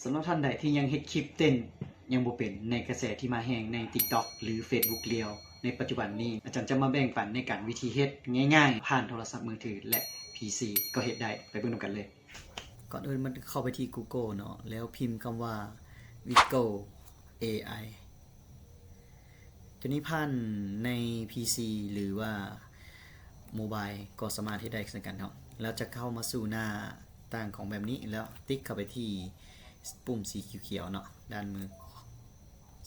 ສຳລັບທ່ານໃດທີ່ຍັງເຮັດຄລິບເຕັ້ນຍັງບໍ່ເປັນ ໃນກະແສທີ່ມາແຮງໃນ TikTok ຫຼື Facebook Reel ໃນປັດຈຸບັນນີ້, ອາຈານຈະມາແບ່ງປັນໃນການວິທີເຮັດງ່າຍໆ ຜ່ານໂທລະສັບມືຖື ແລະ ພີຊີ ກໍເຮັດໄດ້. ໄປເບິ່ງນຳກັນເລີຍ. ກ່ອນອື່ນມາເຂົ້າໄປທີ່ Google ເນາະ ແລ້ວພິມຄຳວ່າ Wiggle ເອໄອ ຕົວນີ້ຜ່ານໃນ ພີຊີ ຫຼືວ່າ ໂມບາຍ ກໍສາມາດເຮັດໄດ້ເຊັ່ນກັນເນາະ. ແລ້ວຈະເຂົ້າມາສູ່ໜ້າຕ່າງຂອງແບບນີ້ ແລ້ວຕິກເຂົ້າໄປທີ່ປຸ່ມສີຂຽວໆເນາະ ດ້ານມື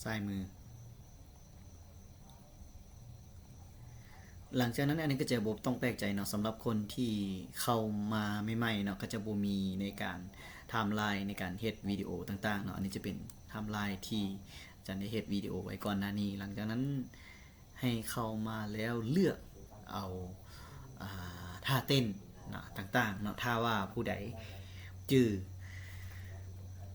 ຊ້າຍມື. ຫຼັງຈາກນັ້ນ ອັນນີ້ກໍຈະບໍ່ຕ້ອງແປກໃຈເນາະ ສຳລັບຄົນທີ່ເຂົ້າມາໃໝ່ໆເນາະ ກໍຈະບໍ່ມີໃນການ timeline ໃນການເຮັດວິດີໂອຕ່າງໆເນາະ. ອັນນີ້ຈະເປັນ timeline ທີ່ອາຈານໄດ້ເຮັດວິດີໂອໄວ້ກ່ອນໜ້ານີ້. ຫຼັງຈາກນັ້ນ ໃຫ້ເຂົ້າມາແລ້ວເລືອກເອົາ ອາ ທ່າເຕັ້ນເນາະ ຕ່າງໆເນາະ. ຖ້າວ່າຜູ້ໃດຈື່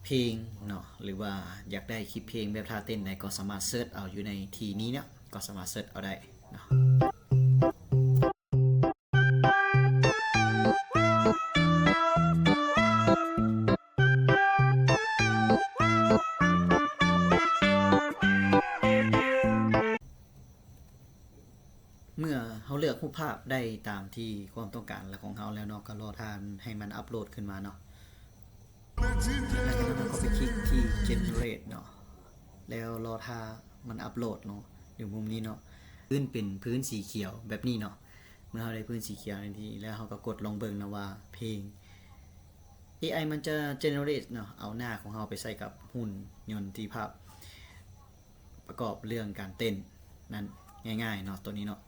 ເພງເນາະ ຫຼືວ່າຢາກໄດ້ຄລິບເພງແບບທ່າເຕັ້ນໃດ ກໍສາມາດເສີດເອົາຢູ່ໃນທີ່ນີ້ເນາະ ກໍສາມາດເສີດເອົາໄດ້ເນາະ. ເມື່ອເຮົາເລືອກຮູບພາບໄດ້ຕາມທີ່ຄວາມຕ້ອງການແລະຂອງເຮົາແລ້ວເນາະ ກໍລໍຖ້າໃຫ້ມັນອັບໂຫຼດຂຶ້ນມາເນາະ. ແລ້ວຈາກນັ້ນເຮົາກໍໄປຄລິກທີ່ Generate ເນາະ ແລ້ວລໍຖ້າມັນອັບໂຫຼດເນາະ ຢູ່ມຸມນີ້ເນາະ. ພື້ນເປັນພື້ນສີຂຽວແບບນີ້ເນາະ. ເມື່ອເຮົາໄດ້ພື້ນສີຂຽວໃນທີ່ແລ້ວ ເຮົາກໍກົດລອງເບິ່ງນະວ່າເພງ ເອໄອມັນຈະ generate ເນາະ ເອົາໜ້າຂອງເຮົາໄປໃສ່ກັບຫຸ່ນຍົນທີ່ພາບປະກອບເລື່ອງການເຕັ້ນນັ້ນ ງ່າຍໆເນາະ ໂຕນີ້ເນາະ.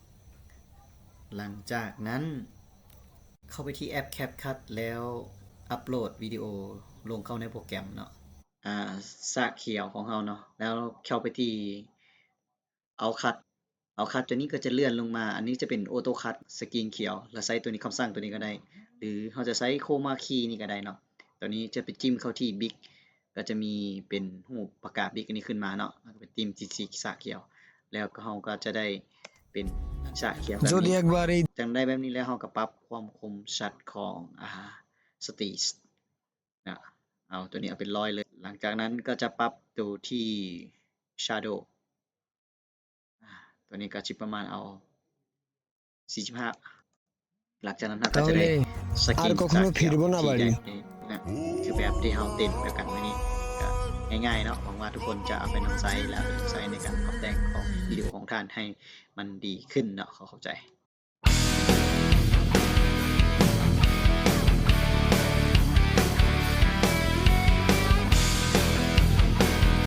ຫຼັງຈາກນັ້ນເຂົ້າໄປທີ່ແອັບ CapCut ແລ້ວອັບໂຫຼດວິດີໂອລົງເຂົ້າໃນໂປຣແກຣມເນາະ ອາ ສາກຂຽວຂອງເຮົາເນາະ ແລ້ວເຂົ້າໄປທີ່ Outcut Outcut ຕົວນີ້ກໍຈະເລື່ອນລົງມາ ອັນນີ້ຈະເປັນ Auto Cut Screen ຂຽວ ແລ້ວໃຊ້ຕົວນີ້ ຄຳສັ່ງຕົວນີ້ກໍໄດ້ ຫຼືເຮົາຈະໃຊ້ Chroma Key ນີ້ກໍໄດ້ເນາະ. ຕົວນີ້ຈະໄປຈິ້ມເຂົ້າທີ່ Big ກໍຈະມີເປັນຮູບປາກກາ Big ອັນນີ້ຂຶ້ນມາເນາະ ແລ້ວກໍໄປຈິ້ມທີ່ສາກຂຽວ ແລ້ວກໍເຮົາກໍຈະໄດ້ເປັນສາກຂຽວແບບນີ້. ຈັ່ງໄດ້ແບບນີ້ແລ້ວ ເຮົາກໍປັບຄວາມຄົມຊັດຂອງ ອາ Stage ນະ ເອົາຕົວນີ້ເອົາເປັນຮ້ອຍເລີຍ. ຫຼັງຈາກນັ້ນກໍຈະປັບໂຕທີ່ Shadow ອາ ຕົວນີ້ກໍຊິປະມານເອົາສີ່ສິບຫ້າ. ຫຼັງຈາກນັ້ນເຮົາກໍຈະໄດ້ Screen ສາກຂຽວທີ່ໃຫຍ່ນີ້ນະ ຄືແບບທີ່ເຮົາເຕັ້ນແບບກັນມື້ນີ້ ກໍງ່າຍໆເນາະ. ຫວັງວ່າທຸກຄົນຈະເອົາໄປນຳໃຊ້ ແລະ ເອົາໄປນຳໃຊ້ໃນການປັບແຕ່ງຂອງວິດີໂອຂອງທ່ານໃຫ້ມັນດີຂຶ້ນເນາະ. ຂໍຂອບໃຈ.